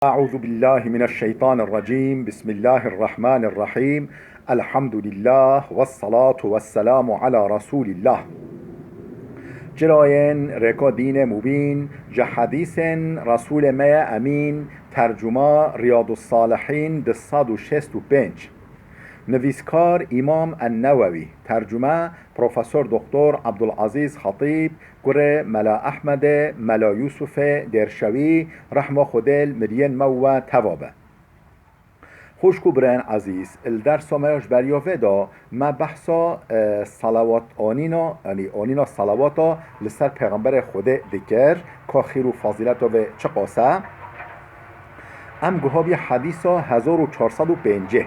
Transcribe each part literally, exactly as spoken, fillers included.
أعوذ بالله من الشيطان الرجيم. بسم الله الرحمن الرحيم. الحمد لله والصلاة والسلام على رسول الله. Çirayên rêka dînê mubîn, ji hedîsên Resûlê me ye Emîn, tercuma Riyadus Salihîn du sed û şêst û pênc. Nivîskar Îmam En-Newewî, tercume Profesor Doktor Abdulazîz Xatîb, kurê Mela Ehmedê, Mela Yûsufê Dêrşewî, rehma Xwedê li miriyên me û we teva be. Xwişk û birayên ezîz, li dersa me ya ji beriya vê de me behsa, e, salawat anîna, yanî anîna salawata li ser Pêxemberê Xwedê dikir, ka xêr û fazîleta vê çiqas e. Em guhabiye hedîsa hezar û çar sed û pêncî.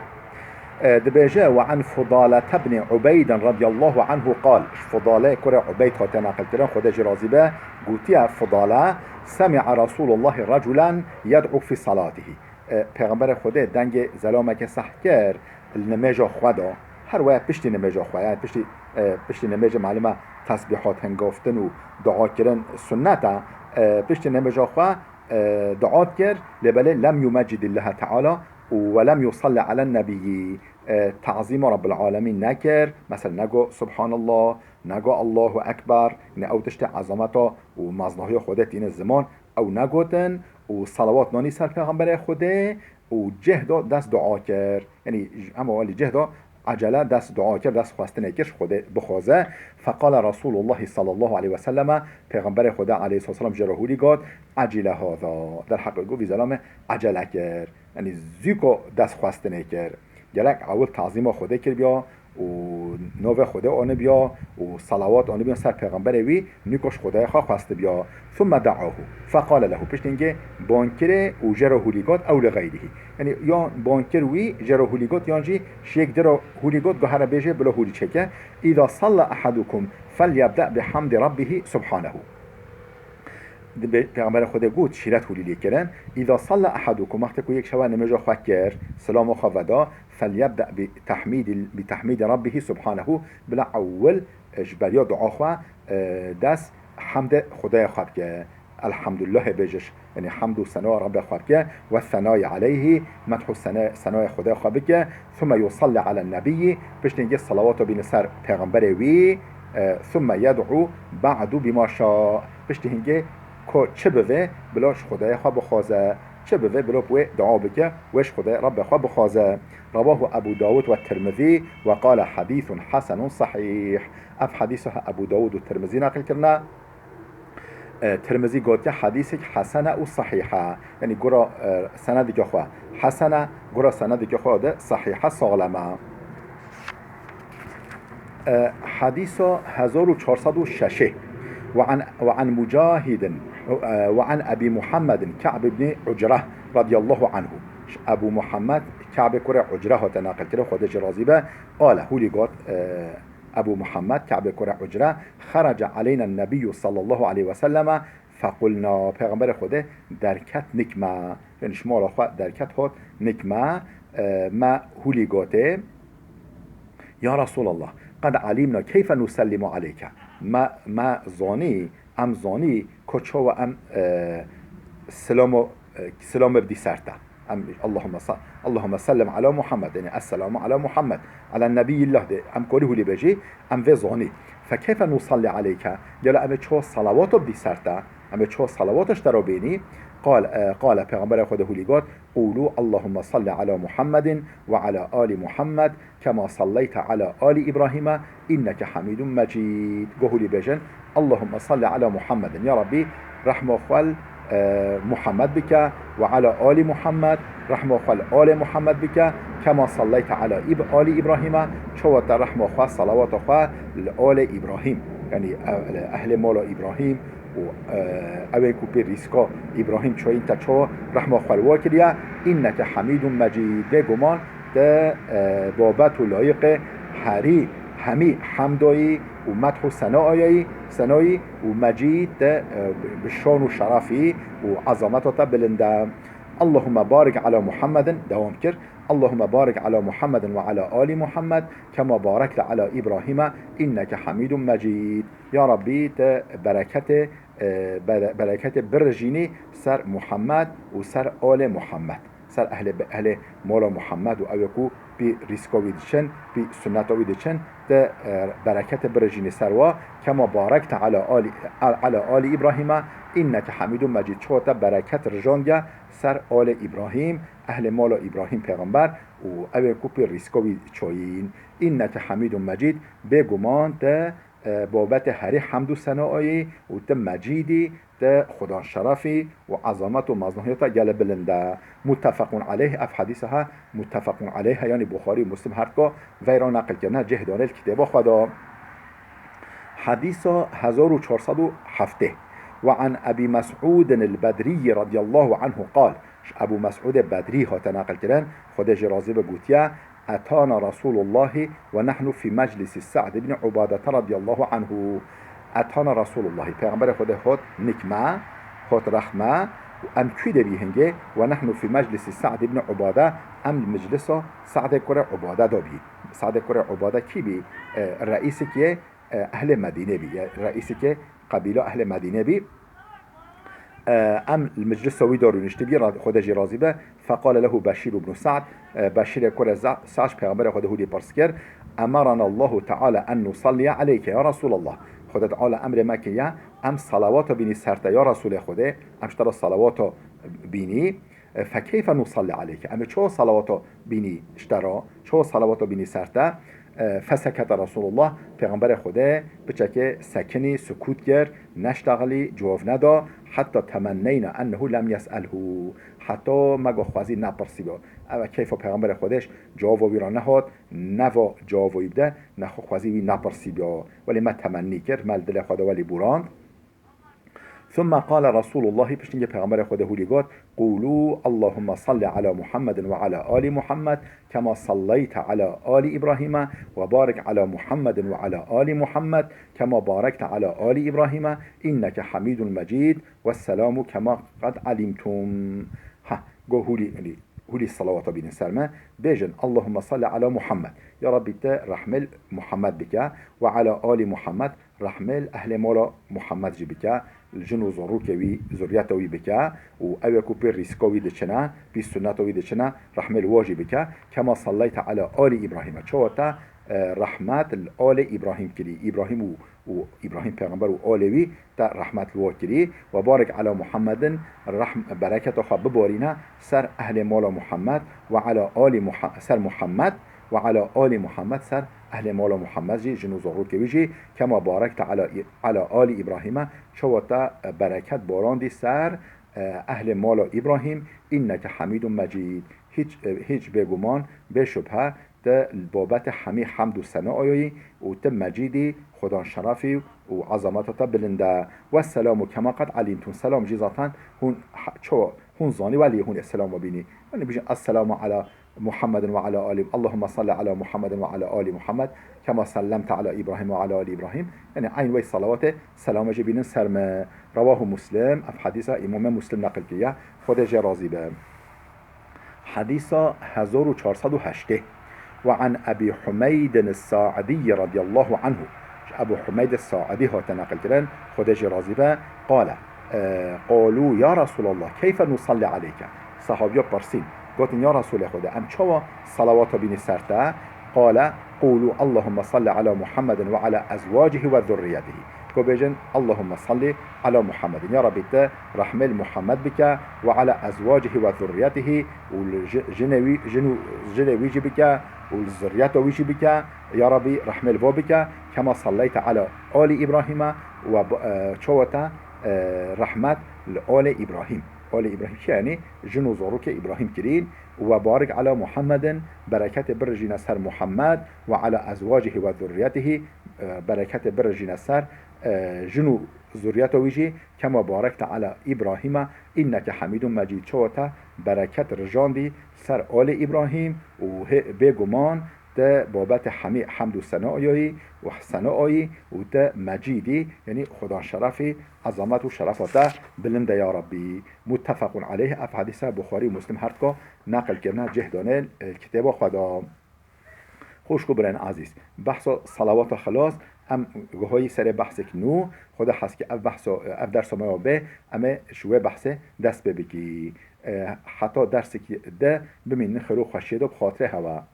E, dibêje, "Ve an Fudale tebni Ubeydin radiyallahu anhu qal." Ji Fudale kurê Ubeyd hate neqilkirin, Xwedê jî razî be, gotiye Fudale, "Semi'a Resulullahi raculen yed'u fi salatihi." E, Pêxemberê Xwedê dengê zelameke seh kir li nimêja xwe de. Her waya piştî nimêja xwe, yani piştî, e, piştî nimêja malime tesbîhat hingaftin û dua kirin sunnet e. E, piştî nimêja xwe, e, dua dikir, lê belê lem yumecidîllahe teala û ve lem yusalli alen nebiyî. E, tazîma Rabbil Alemîn nekir. Mesela nego Subhanallah, nego Allahu Ekber. Yani ew tiştê ezameta û meznahiya Xwedê tîne ziman, ew negotin û salawat nanî ser Pêxemberê Xwedê û cih da dest dua kir. Yani ema welî cih da ecele dest dua kir, dest xwestinê kir, ji Xwedê bixwaze. Feqale Resulullah sallallahu aleyhi ve selleme, Pêxemberê Xwedê aleyhisselam jê re hûrî got, "Ecile haza." Derheqê ku vî zelamê ecele kir. Yani zûko dest xwestinê kir. Gerek ewil tazîma Xwedê kiribiya û navê Xwedê anibiya û salawat anibiya ser Pêxemberê wî, nîko ji Xwedayê xwe xwestibiya. Thumme da'ahu. Feqale lehu. Piştî hingê bang kirê û jê re hûrî got, ew li xeyrihî. Yani yan bang kir wî jê re hûrî got, yan jî ji yek di re hûrî got, go here bêje bila hûrî çêke. Îza salla ehadukum felyebde bi hamdi rabbihi subhanehu. Di be-, Pêxemberê Xwedê got, şîret hûlî lê kirin, "Îza salla ehadukum", wextê ku yek ji we nimêja xwe kir, silama xwe veda, "felyebde bi tahmîdil-, bi tahmîdi Rabbihî subhanehu", bila ewil, e, ji beriya dua xwe, e, dest hemdê Xwedaya xwe bike. Elhamdulillahê bêje, yani hemd û sena Rabbê xwe bike, "ve senayê aleyhî", medh û sene-, senayê Xwedaya xwe bike, "Thumme yusalli alen nebiyyi", piştî hingê salawata bîne ser Pêxemberê wî, e, "Thumme yed'u ba'du bima şa", piştî hingê ko çi bivê, bila ji Xwedayê xwe bixwaze, çi bivê, bila bi wê dua bike, wê ji Xwedayê Rabbê xwe bixwaze. Rawahu Ebu Dawud ve Tirmizî ve qale hadîsun hasenun sahîh. Ev hedîsa Ebu Dawud û Tirmizî neqil kirine. E, Tirmizî gotiye hedîsek hesen e û sehîh e. Yanî gora, e, senedeke xwe hesen e, gora senedeke xwe de sehîh e, saxlem e. E, hedîsa hezar û çar sed û şeş. Ve an, ve an Mucahidin, e, ve an Ebî Muhammedin Ka'b ibn Ucre radiyallahu anhu. Ji Ebû Muhammed Ka'bê kurê Ucre hate neqil kirin, Xwedê jê razî be. Qale, hûlî got, e, Ebû Muhammed, Ka'bê kurê Ucre, "Xerece aleyna nebiyyu sallallahu aleyhi ve selleme fequlna", Pêxemberê Xwedê derket nik me. Yani ji mala xwe derket hot nik me, e, me hûlî gotê, "Ya Resulallah, qed alimna keyfe nusellimu aleyke." Me, me zanî, em zanî ku çawa em, e, silamo, e, silamê bidî ser te. Em Allahümme sa-, Allahümme sellim ala Muhammed, yani Esselamu ala Muhammed, ala Nebiyillah de, em kolî hûlî bêjî, em vê zanî. Fe keyfe nusalli aleyke, gelo em ê çawa salawata bidî ser te, em ê çawa salawata ji te re bênî? Qal, e, qale, Pêxemberê Xwedê hûlî got, "Qulu Allahümme salli ala Muhammedin ve ala ali Muhammed, kema salleyte ala ali İbrahime, inneke hamidun mecid." Go hûlî bêjin, "Allahümme salli ala Muhammedin." Ya Rabbî, rehma xwe li, e, Muhammed bike, "ve ala ali Muhammed", rehma xwe li alê Muhammed bike, "kema salleyte ala ib-, ali İbrahime", çawa te rehma xwe, salawata xwe li alê İbrahim, yani, e, li ehlê mala İbrahim û, e, ew ê ku pê rîska İbrahim çayîn te çawa rehma xwe li wa kiriye, "inneke hamidun mecid", bêguman te, e, babet û layiqê herî hemî hemdayî û medh û senayayî, senayî û mecîd te, e, bi şan û şerefî û ezameta te bilind e. Allahümme barik ala Muhammedin, dewam kir. Allahümme barik ala Muhammedin ve ala ali Muhammed, kema barekte ala İbrahime, inneke hamidun mecid. Ya Rabbî, te bereketê e, bere-, bereketê birijînî ser Muhammed û ser alê Muhammed. Ser ehlê, ehlê mala Muhammed û ew ê ku pî rîska wî diçin, pî sunneta wî diçin, te, e, bereketê birijînî ser wa, kema barekte ala ali, ala ali Îbrahîma, inneke hamîdun mecîd. Çawa te bereket rijandiye ser alê Îbrahîm, ehlê mala Îbrahîm pêxember û ew ê ku pê rîska wî çayîn. Înneke hamîdun mecîd, bêguman te, e, babetê herî hemd û sena ayî û te mecîdî, te xudan şerefî û ezamet û meznihiya te gelê bilind e. Muttefequn aleyh, ev hedîse he, muttefequn aleyh e, yanî Buxarî û Muslim her ka veyra neqil kirine, cih dane li kitêba xwe de. Hedîsa hezar û çar sed û heftê. Ve an Ebî Mes'ûdin el-Bedrî radiyallahu anhu qal, ji Ebû Mes'ûdê Bedrî hate neqil kirin, Xwedê jê razî be, gotiye, Etana Resulullahi ve nahnu fi meclisi Sa'd ibn Ubadete radiyallahu anhu. Etana Resulullahi, Pêxemberê Xwedê hot nik me, hot rex me, û em kû de bî hingê, ve nahnu fi meclisi Sa'd ibn Ubade, em li meclisa Sa'dê kurê Ubade de bî. Sa'dê kurê Ubade kî bî? E, reîsek yê, e, ehlê Medînê bî, ya reîsek yê qebîla ehlê Medînê bî. E, em li meclisa wî de rûniştibî, ra-, Xwedê jê razî be. Feqale lehu Beşîr ibn Sa'd, e, Beşîrê kurê Za-, Sa'd Pêxemberê Xwedê hûlî pirs kir, Emerana Allahu Teala en nusalliye aleyke ya Resulallah. Xwedê Teala emrê me kiriye, em salawata bînî ser te ya Resulê Xwedê, em ji te re salawata bînî. E, fekeyfe nusalli aleyke? Em ê çawa salawata bînî ji te re? Çawa salawata bînî ser te? E, fesekete Resulullah, Pêxemberê Xwedê piçekê sekinî, sukût kir, neştexilî, cewab neda, heta temenneyna ennehu lem yes'elhu. Heta me got xwezî nepirsîbû. Ev keyfa Pêxemberê Xwedêş cewaba wî re nehat, neva cewaba wî bide, nexwe xwezî wî nepirsîbû. Welê me temennî kir, me li dilê xwe de welî borand. ثم قال رسول الله، piştî Pêxemberê Xwedê hûlî got, قولوا اللهم صل على محمد وعلى آل محمد كما صليت على آل إبراهيم وبارك على محمد وعلى آل محمد كما باركت على آل إبراهيم إنك حميد مجيد والسلام كما قد علمتم. Ha, go hûlî, hûlî salawata bînin ser me. Bêjin, Allahümme salli ala Muhammed. Ya Rabbi, te rehmê li Muhammed bike. Ve ala ali Muhammed, rehmê li ehlê mala Muhammed jî bike. Li jin û zorrûkê wî, zurriyeta wî bike. Û ew ê ku pê rîska wî diçine, pê sunneta wî diçine, rehmê li wa jî bike. Kema salleyte ala ali Îbrahîme. Çawa te, e, rehmet li alê Îbrahîm kirî. Îbrahîm û, û Îbrahîm pêxember û alê wî te rehmet li wa kirî. Ve barik ala Muhammedin, rehm-, bereketa xwe bibarîne ser ehlê mala Muhammed ve ala ali Muha-, ser Muhammed ve ala ali Muhammed, ser ehlê mala Muhammed jî, jin û zorrûkê wî jî, kema barekte ala, ala ali Îbrahîme, çawa te, e, bereket barandî ser, e, ehlê mala Îbrahîm, inneke hamîdun mecîd. Hiç, e, hiç bêguman, bê şubhe, te li babetê hemî hemd û sena ayayî û tu mecîdî, xudan şerefî û ezameta te bilind e. Wesselamu kema qed elîmtum. Selam jî zaten hûn ha-, ço, hûn zanî welî hûn ê selama bînî. Yanî bijî, Esselamu ala Muhammedin ve ala ali, Allahümme salli ala Muhammedin ve ala ali Muhammed, kema sellemte ala İbrahim ve ala ali İbrahim. Yanî eyn wey salawatê, selama jî bînin ser me. Rewahu Muslim, ev hedîsa Îmamê Muslim neqil kiriye. Xwedê jê razî be. Hedîsa hezar û çar sed û heştê. Ve an Ebî Humeydin Es-Sa'idî radiyallahu anhu. Ji Ebû Humeyd Es-Sa'idî hate neqil kirin, Xwedê jê razî be, qale, e, qalû ya Resûlallah, keyfe nusallî aleyke? Sehabiya pirsîn, gotin, ya Resûlê Xwedê, em çawa salawata bînî ser te? Qale, qûlû Allahümme salli ala Muhammedin ve ala ezwacihî ve zurriyetihî. Ku bêjin, Allahümme salli ala Muhammedin. Ya Rabbi, te rehmê li Muhammed bike, ve ala ezwacihî ve zurriyetihî, û li ji-, jinê wî, jin û, jinê wî jî bike, û li zurriyeta wî jî bike. Ya Rabbi, rehmê li vo bike, kema salleyte ala ali Îbrahîme, we b-, e, çawa te, e, rehmet li alê Îbrahîm. Alê Îbrahîm kî, yanî jin û zorokê Îbrahîm kirîn. Û we barik ala Muhammedin, bereketê birijîne ser Muhammed, ve ala ezwacihî ve zurriyetihî, e, bereketê birijîne ser, e, jin û zurriyeta wî jî, kema barekte ala Îbrahîme, înneke hamîdun mecîd, çawa te bereket rijandî ser alê Îbrahîm û hê-, bêguman te babetê hemî hemd û sena ayayî û sena ayî û te mecîdî, yanî xudan şerefî, ezamet û şerefa te bilind e ya Rabbî. Muttefequn aleyh, ev hedîse Buxarî û Muslim her dika neqil kirine, cih dane, e, kitêba xwe de. Xwişk û birên ezîz, behsa salawata xilas, Em guhoyî serê behsek nû, Xweda heskî ev behso, ev dersa me ya bê, em ê ji wê behsê dest pê bikî. E, heta dersekî de bimînin xêr û xweşiyê de bi xatirê hewa.